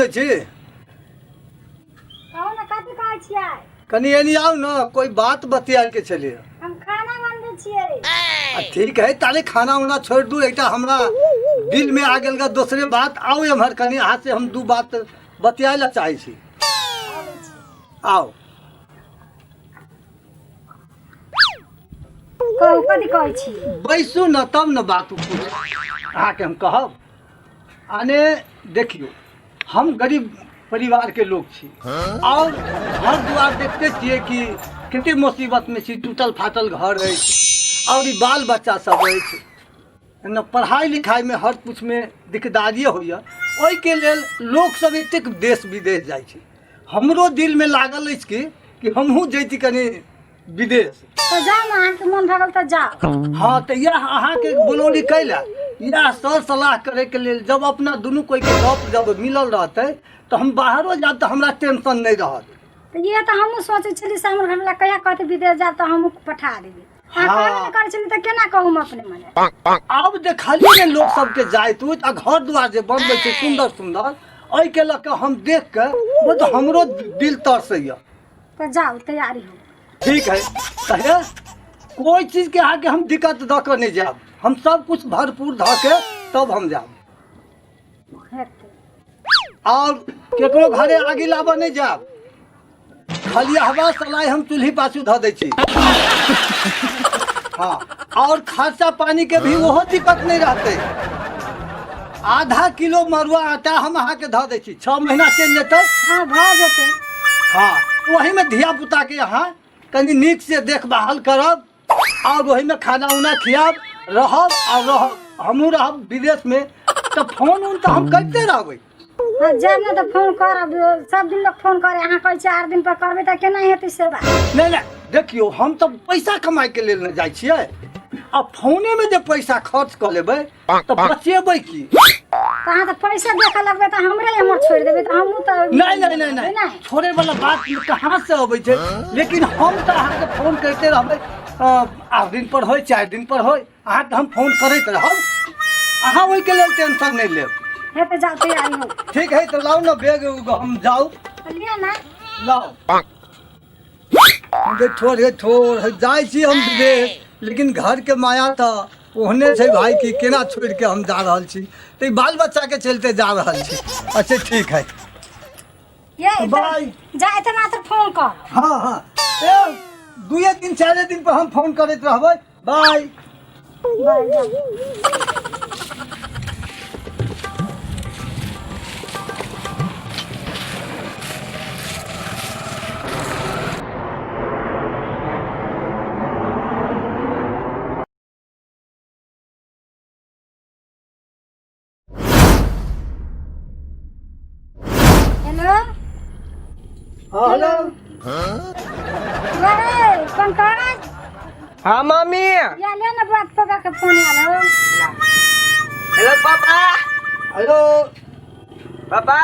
सुनै छी? कहू ने, कथी कहै छियै? कनि एनी आउ ने, कोई बात बतियाए के छलियै। हम खाना बनबै छियै। आ ठीक है, ताले खाना उना छोड़ दू, एकटा हमरा दिल में आ गेल गा दोसरे बात। आउ एम्हर कनि, अहाँ से हम दू बात बतियाए ला चाहै छी। आबै छी। आउ। कहू, कथी कहै छी? बैसू ने तब ने बात पूछ अहाँके हम कहब। आने देखियौ, हम गरीब परिवारके लोक छी और घर दुआर देखते छियै कि कते मुसीबतमे छी। टूटल फाटल घर अछि और ई बाल बच्चा सब अछि ने, पढ़ाइ लिखाइमे हर किछुमे दिकदारिए होइए। ओहिके लेल लोकसब एतेक देश विदेश जाइ छै। हमरो दिलमे लागल अछि कि हमहूँ जैती कनि विदेश। तऽ जाउ ने, अहाँके मोन भऽ गेल तऽ जाउ। हाँ, तऽ इएह अहाँके बोलौली कैला, इएह सर सलाह करैके लेल। जब अपना दुनू कोइके गप जब मिलल रहतै तऽ हम बाहरो जायब तऽ हमरा टेंशन नहि रहत। तऽ इएह तऽ हमहूँ सोचै छली से हमर घरवला कहिया कहतै विदेश जायब तऽ हमहूँ पठा देबै। अहाँ कहबे नहि करै छली तऽ केना कहू हम अपने मने? आब देखलियै ने लोक सबके जाइत उइत आ घर दुआर जे बनबै छै सुन्दर सुन्दर, एहिके लऽ कऽ हम देख कऽ बहुत हमरो दिल तरसैया। तऽ जाउ, तैयारी हो। ठीक है, कहे कोई चीज के अहाँके हम दिक्कत दऽ कऽ नहि जायब। हम सब कुछ भरपूर धऽ के तब हम जायब। हेतै। और केकरो घरे आगि लाबऽ नहि जायब, खाली हवा सलाइ हम चूल्ही पाछू धऽ दै छी। हाँ, और खर्चा पानी के भी ओहो दिक्कत नहीं रहते। आधा किलो मरुआ आटा हम अहाँके धऽ दै छी, 6 महीना चलि जेतै। हँ, भऽ जेतै। हाँ, वही में धिया पुता के अहाँ कनि नीक से देखभाल करब और वही में खाना उना खियाब, रहब और रहब, हमहूँ रहब विदेश में तऽ फोन उन तऽ हम करिते रहबै। हँ, जायब ने तऽ फोन करब। सब दिन लोक फोन करे, अहाँ कहै छियै 8 दिन पर करबै, तऽ केना हेतै से बात? नहि नहि, देखियौ, हम तऽ पैसा कमाइके लेल ने जाइ छियै। आ फोनेमे जे पैसा खर्च कऽ लेबै तऽ बचेबै की? तऽ अहाँ तऽ पैसा देखऽ लगबै तऽ हमरे एम्हर छोड़ि देबै, तऽ हमहूँ तऽ नहि नहि नहि नहि, छोड़े वाला बात कहाँ से अबै छै? लेकिन हम तऽ अहाँके फोन करिते रहबै। 8 दिन पर होय, 4 दिन पर होय, अहाँके हम फोन करैत रहब। अहाँ ओहिके लेल टेंशन नहि लेब। हेतै, जाउ, तैयारी हो। ठीक है, तऽ लाउ ने बैग उग, हम जाउ। तऽ लिअ ने। लाउ। गे ठोर, हे ठोर, हे जाइ छी हम विदेश, लेकिन घरके माया तऽ ओहने छै भाई कि केना छोड़ि के हम जा रहल छी। तऽ ई बाल बच्चाके चलते जा रहल छी। अच्छा, ठीक है। ये तऽ बाय। जाय तऽ मात्र फोन कर। हाँ हाँ, ए 2 दिन 4 दिन पर हम फोन करैत रहबै। बाय। बाय, जाउ। हेलो। हाँ, हेलो। रे पंकज। हाँ मम्मी। या ले ना, बात पका के फोन आयल हो। हेलो पापा। हेलो। पापा।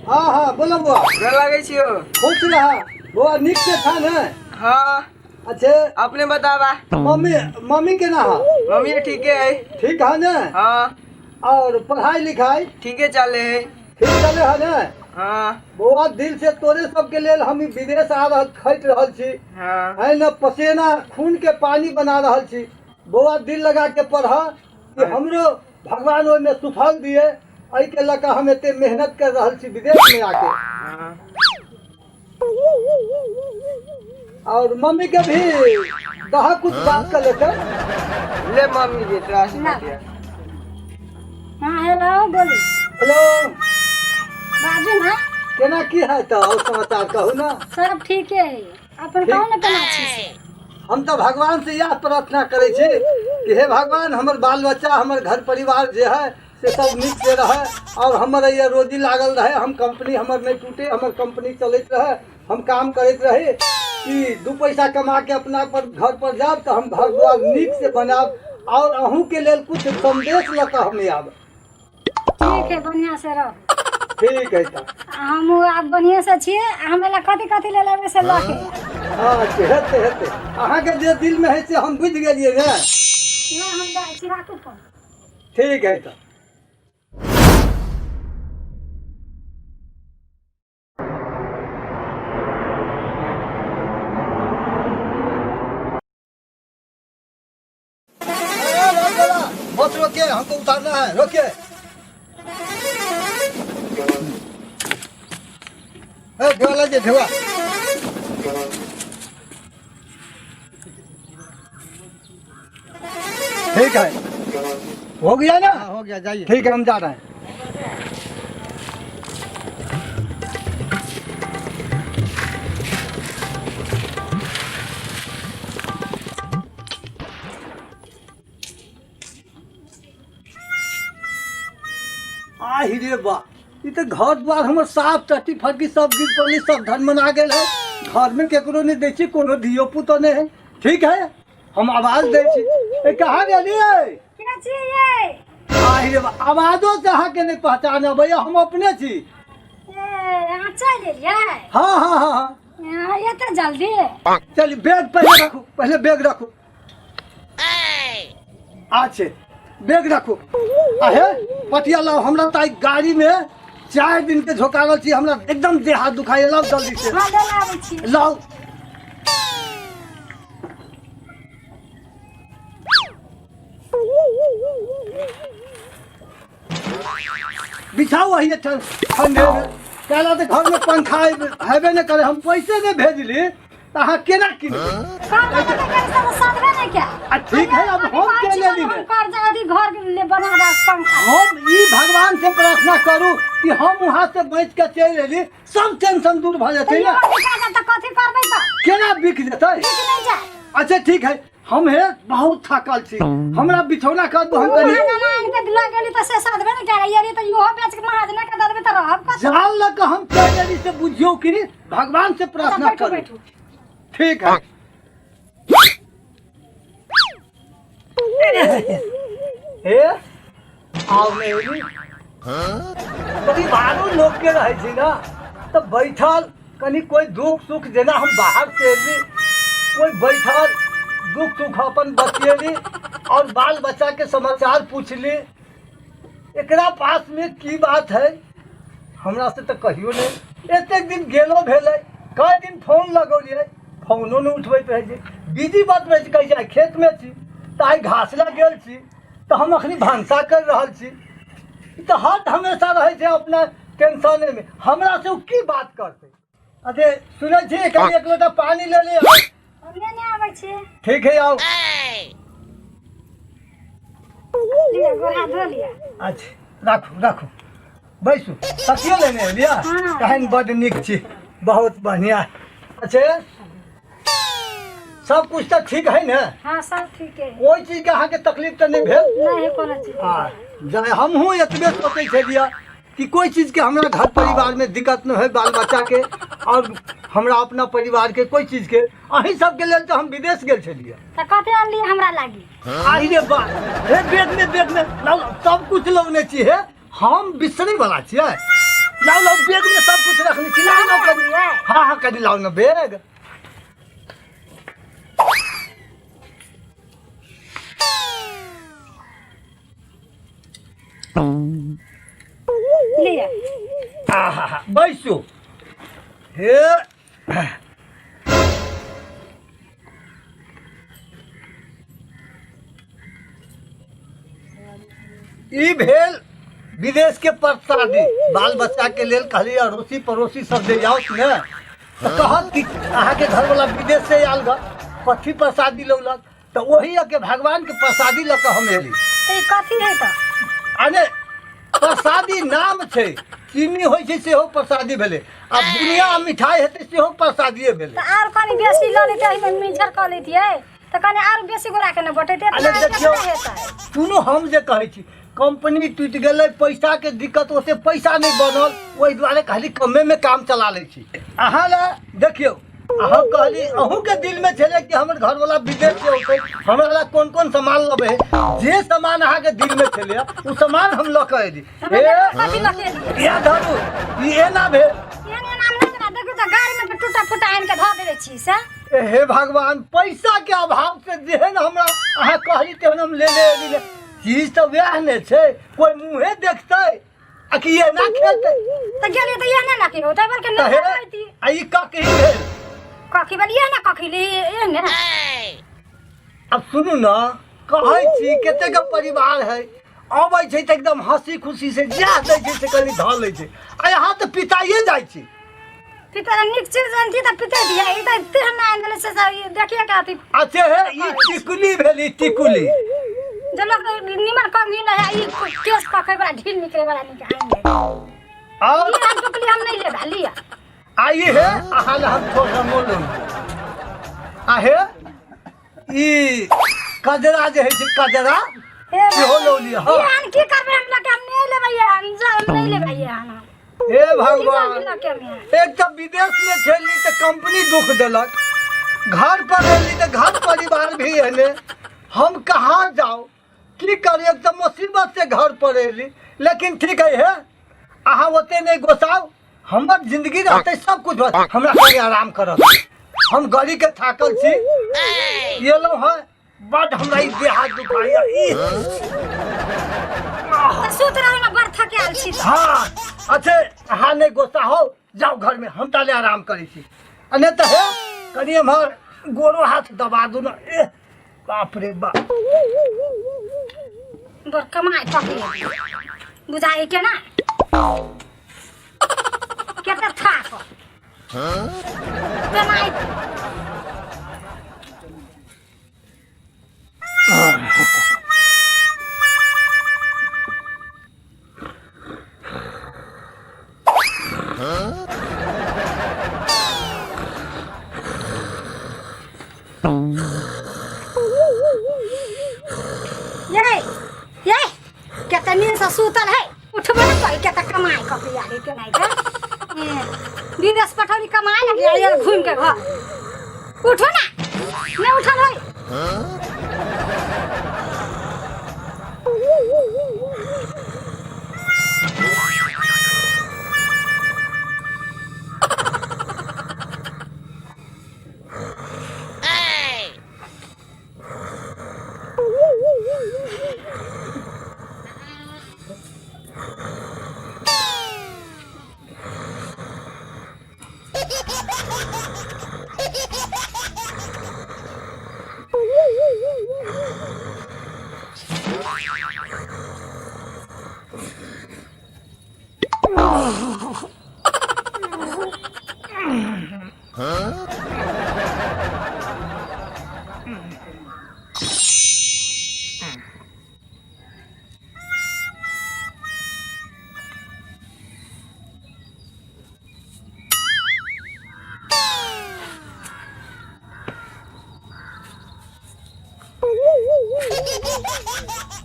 हाँ हाँ, बोलो बुआ। गोर लगै छियो। खुश रहा बुआ, नीक से था ने? हाँ। अच्छे। अपने बताबा। मम्मी, मम्मी केना है? मम्मी ठीके है। ठीक है ने? हाँ। और पढ़ाई लिखाई? ठीके चले है। ठीक चले है ने? हाँ। बौआ, दिल से तोरे सबके लेल हम ई विदेश आ रहल खटि रहल छी। हाँ। है ने, पसेना खून के पानी बना रहल छी। बौआ, दिल लगा के पढ़ कि हमरो भगवान ओहिमे सुफल दिए। एहिके लऽ कऽ हम एते मेहनत कर रहल छी विदेश में आके। हाँ। और मम्मी के भी दहा, कुछ बात कर लेते। ले मम्मी जी, तोरा से ना। बतिया। हाँ, हेलो, बोलू। हेलो। बाजू ना। केना की है तऽ और समाचार कहू ना। सब ठीके है, अपन कहू ने, केना छी से? हम तऽ भगवान से इएह प्रार्थना करै छी कि हे भगवान, हमर बाल बच्चा, हमर घर परिवार जे है से सब नीक से रहे और हमर ये रोजी लागल रहे, हम कंपनी हमर नहीं टूटे, हमर कंपनी चलैत रहे, हम काम करैत रही कि दू पैसा कमा के अपना पर घर पर जायब तऽ हम घर द्वार नीक से बनायब और अहूँ के लेल कुछ संदेश लऽ कऽ हम आयब। ठीक है, बढ़िया से रहो। ठीक है तऽ। हमहूँ आब बढ़िया से छियै। आ हमरा लए कथी कथी ले लेबै से लऽ के आयब। अच्छा, हेतै हेतै, अहाँके जे दिलमे है से हम बुझि गेलियै ने। नहि, हम जाइ छी, राखू फोन। ठीक है तऽ। हमको उतारना है, रोकिए। ए, ढेवा लाइए, ढेवा। ठीक है, हो गया ना? हाँ, हो गया, जाइए। ठीक है, हम जा रहे हैं। आहि रे बा, ई तऽ घर द्वार हमर साफ टट्टी फटकी सब गिर पड़ली, सब धन मना गेल है। घर में केकरो नहीं दै छी, कोनो धियो पुतो नहीं है। ठीक है, हम आवाज दै छी। ए, कहाँ गेलियै? के छियै? आहि रे बा, आवाजो से अहाँके नहि पहचान अबैया, हम अपने छी। ए, अहाँ चलि एलियै? हाँ हाँ हाँ हाँ। एते जल्दी? चल, बैग पहले रखू, पहले बैग रखू। अच्छे, बैग रखू। आहे पटिया लाओ, हमरा तऽ आइ गाड़ी में 4 दिन के झोकारल छी, हमरा एकदम देह हाथ दुखाइए, लाओ जल्दी से। हाँ, ले लाबै छी। लाओ। बिछाओ वही ठंडे में। कहला तऽ घर में पंखा हेबे नहि करे, हम पैसे नहि भेजली तऽ अहाँ केना किनबै? कर्जा तऽ केकरो से सधबे नहि कयल। आ ठीक है, अब हम कहै के छी, लेली हम ने? कर्जा अथी घर ले बना दे पंखा। हम ई भगवान से प्रार्थना करू कि हम वहाँ से बच के चलि एली, सब टेंशन दूर भऽ जेतै तऽ ने। इहो बिका जायत तऽ कथी करबै तऽ? केना बिक जेतै? बिक नहि जाय। अच्छा ठीक है, हम हे बहुत थकल छी, हमरा बिछौना कर दू, हम कनी महाजना आनि के लऽ गेली तऽ से सधबे नहि कयल। ये तऽ इहो बेच के महाजना के दऽ देबै तऽ रहब कतऽ? जाल लऽ कऽ हम चलि एली से बुझियौ कि भगवान से प्रार्थना बैठू, करू। बैठू। ठीक है। हे आउ ने एली। परिवारो लोक के रहै छै ने तऽ बैठल कनि कोइ दुख सुख, जेना हम बाहर से एली, कोइ बैठल दुख सुख अपन बतियेली और बाल बच्चा के समाचार पूछली, एकरा पास में की बात है हमरा से तऽ कहियो नहि। एतेक दिन गेलो भेलै, कए दिन फोन लगौलियै, फोनो नहि उठबैत रहै छै, बिजी बात रहै छै, कहै छै आइ खेतमे छी तऽ आइ घास लए गेल छी तऽ हम अखनी भनसा करि रहल छी। ई तऽ हर हमेशा रहै छै अपना टेंशनेमे, हमरा से ओ की बात करतै? अरे सुनै छी, कनि एक लोटा पानी ले ले। हम लेने आबै छी। ठीक है, आउ। लिअ, गोर हाथ धो लिअ। अच्छा, राखू राखू, बैसू। तकियो लेने एलियै? हाँ। तहन बड्ड नीक छी, बहुत बढ़िया। अच्छा, सब कुछ तऽ ठीक है ने? हाँ, सब ठीक है। कोई चीज के अहाँके तकलीफ तऽ नहि भेल? नहीं है कोनो चीज। हाँ, हमहूँ एतबे सोचै छलियै कि कोई चीज के हमरा घर परिवार में दिक्कत नहीं है, बाल बच्चा के और हमरा अपना परिवार के कोई चीज के। अहीं सबके लेल तऽ हम विदेश गेल छलियै। तऽ कते अनलियै हमरा लागी? आहि रे बा, हे बैग में, बैग में लाउ लाउ, सब कुछ लौने छी। हे, हम बिसरै वाला छियै? लाउ लाउ, बैग में सब कुछ रखने छी, लाउ लाउ कनी। हाँ हाँ, कनी लाउ ना बैग। लिअ। आहा, बैसू। हे, ई भेल विदेश के प्रसादी बाल बच्चा के लेल। कहली अड़ोसी पड़ोसी सब जे जाओ ने तऽ कहत कि अहाँके घरवला विदेश से आयल ग, कथी प्रसादी लौलक? तऽ ओही के भगवान के प्रसादी लऽ कऽ हम एली। तऽ ई कथी है तऽ? अरे प्रसादी नाम छै, चीनी होइ छै सेहो प्रसादी भेलै, आ बुनिया आ मिठाई हेतै सेहो प्रसादिए भेलै। तऽ आर कनि बेसी लऽ लेतै, एहिमे मिझर कऽ लेतियै तऽ कनि आर बेसी गोराके ने बटेतै। अरे एतना देखियौ, केतना हेतै? सुनू, हम जे कहै छी, कंपनी टूटि गेलै, पैसाके दिक्कत, ओते पैसा नहि बनल, ओहि दुआरे कहली कमेमे काम चला लै छी। अहाँ लए देखियौ, अहाँ कहली अहूँके दिलमे छलै कि हमर घरवला विदेश से औतै, हमरा लए कोन कोन सामान लबै है। जे सामान अहाँके दिलमे छलै ओ सामान हम लऽ कऽ एली। हमरा ए कथी लऽ के एलियै? इएह धरू, ई एना भेल। एहन एना नहि देना, देखियौ तऽ गाड़ीमे टूटा फूटा आनि कऽ धऽ देने छी से। हे भगवान, पैसा के अभाव से जेहन हमरा अहाँ कहली तेहन हम ले ले एली। चीज तऽ वएह ने छै, कोइ मुँहे देखतै आ कि एना खेतै? तऽ गेलियै तऽ एहने ने की होतै, बल्कि तऽ नहि हे होइती। आ ई ककही भेल? कखी भेल? इएह ने कखी ली एहने। आब सुनू ने, कहै छी कतेक परिवार है, अबै छै तऽ एकदम हंसी खुशी से जा दै छै से कनि धऽ लै छै आ यहाँ तऽ पिताइए जाइ छै। पिता नीक चीज जानती तऽ पिते दिया, ई तऽ तेहन आनि देले से सब ई देखिए के अथी। अच्छा हे, ई टिकुली भेल, ई टिकुली जे लोक निमन कंघी नहि है, ई केस पकै वाला ढील निकले वाला निक आनि ले। और ई हम टुकली हम नहीं लेब, लिया। आ ई हे, अहाँ लए हम थोड़ा मोल आ हे ई कजरा जे होइ छै, कजरा सेहो लऽ लिअ। हँ। ई आन की करबै हम लके? हम नहीं लेबै, हम जा, हम नहीं लेबै आन हम। हे भगवान! की करबै लके हम यहाँ? एक तऽ विदेश में छली तऽ कंपनी दुख देलक, घर पर एली तऽ घर परिवार भी एले। हम कहाँ जाउ, की करी? एक तऽ मुसीबत से घर पर एली। लेकिन ठीक है, हे अहाँ ओते नहीं गोसाउ, हमर जिंदगी रहते सब कुछ होत। हमरा कनि आराम करत, हम गड़ी के थाकल छी, एलहुँ हँ बड हमरा ई देह हाथ दुखाइया ई। तऽ सुत रहू ने, बड़ थकायल छी तऽ। हाँ अच्छा, अहाँ नहीं गोस्सा हो, जाओ घर में, हम ताले आराम करै छी। आ नहीं तऽ हे कनि एम्हर गोरो हाथ दबा दू ने। एह बाप रे बाप! बड़ कमाइ पकड़े बुझाइ केना केते थाक कमाइ। ये ये केते नींद से सुतल है, उठबो ने करी। केते कमाइ कऽ यारी के नहीं के विदेश पठौली कमाइ लगे यार घूम के घर। उठो ना, नहीं उठल होई।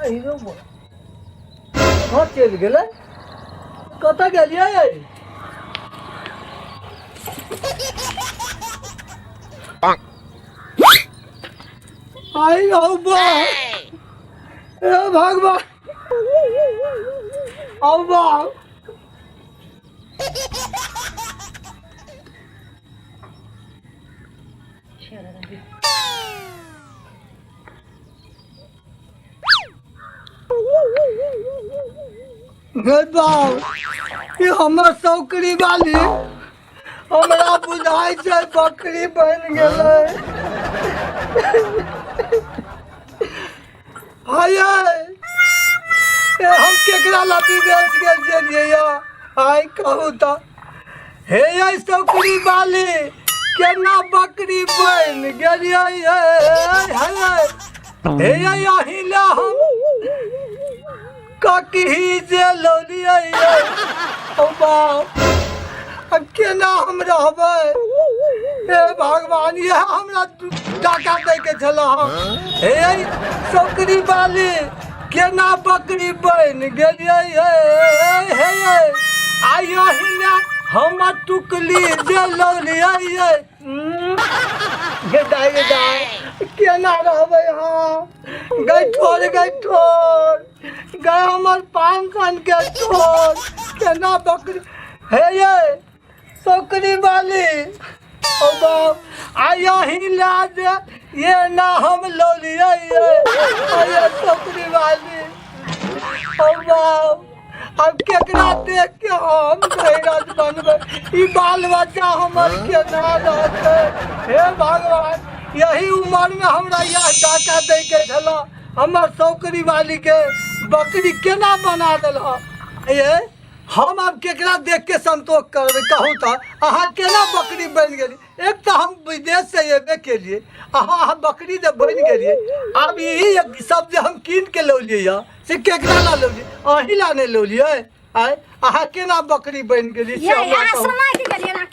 अहिरो बा। घर चलि गेलै, कतऽ गेलियै? आई रहो बा, हे भगवान, आओ बा। गे बाप, ई हमर सौकरी वाली हमरा बुझाइ छै बकरी बनि गेलै। हाय, ए हम केकरा ला विदेश गेल छलियै या? आइ कहू तऽ हे यै सौकरी वाली, केना बकरी बनि गेलियै? हे हे हे यै, अहीं ला हम ककही जे लौलियै। ओ बाप, अब केना हम रहबै? हे भगवान, इएह हमरा टाका दैके छल। हे सौकरी वाली, केना बकरी बनि गेलियै? हे हे हे, आइ अहिना हमर टुकली जे लौलियै। गे दाइ, गे दाइ, केना रहबै हम? गै ठोर, गै ठोर, गै हमर पान सन के ठोर, केना बकरी। हे ये सौकरी वाली, ओ बाप, आइ अहीं ला जे ये ना हम लौलियै। ये सौकरी वाली, ओ बाप, अब केकरा देख के हम धैरज बनबै? ई बाल बच्चा हमर केना रहतै? हे भगवान, यही उम्र में हमरा यह डाका दै के छल हमर सौकरी वाली के। बकरी केना बना देलह ये? हम आब केकरा देख के संतोष करबै? कहू तऽ, अहाँ केना बकरी बनि गेली? एक तऽ हम विदेश से अयबे केलिए, अहाँ अहाँ बकरी जे बनि गेलिए। आब ई सब जे हम कीन के लौलिए यऽ से केकरा ला लौलिए? अहीं ला नहि लौलिए? आय, अहाँ केना बकरी बनि गेली से ये हमरा अहाँ कहू। समय के गेलियै ना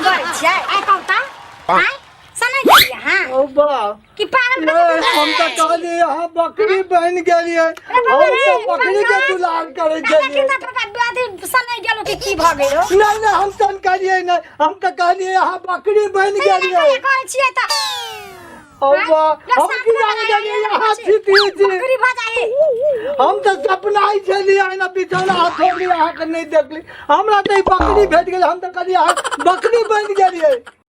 बड़ छियै आइ कहू तऽ, आइ समय गेलियै हाँ। ओ बा कि पागल नहीं, हम तऽ कहलियै अहाँ बकरी बनि गेलियै, हम तऽ बकरी के दुलार करै छलियै। समय गेलो कि की भऽ गेलो? नहीं नहीं, हम तऽ कहलियै नहीं, हम तऽ कहलियै अहाँ बकरी बनि गेलियै। कहै छियै तऽ ओ बा, हम की जाने गेलियै अहाँ छी छी। बकरी भऽ जाइ। हम तऽ सपनाइ छलियै एना बिछौना हथौड़ी, अहाँके नहि देखली। हमरा तऽ ई बकरी भेट गेल। हम तऽ कहलियै अहाँ बकरी बनि गेलियै।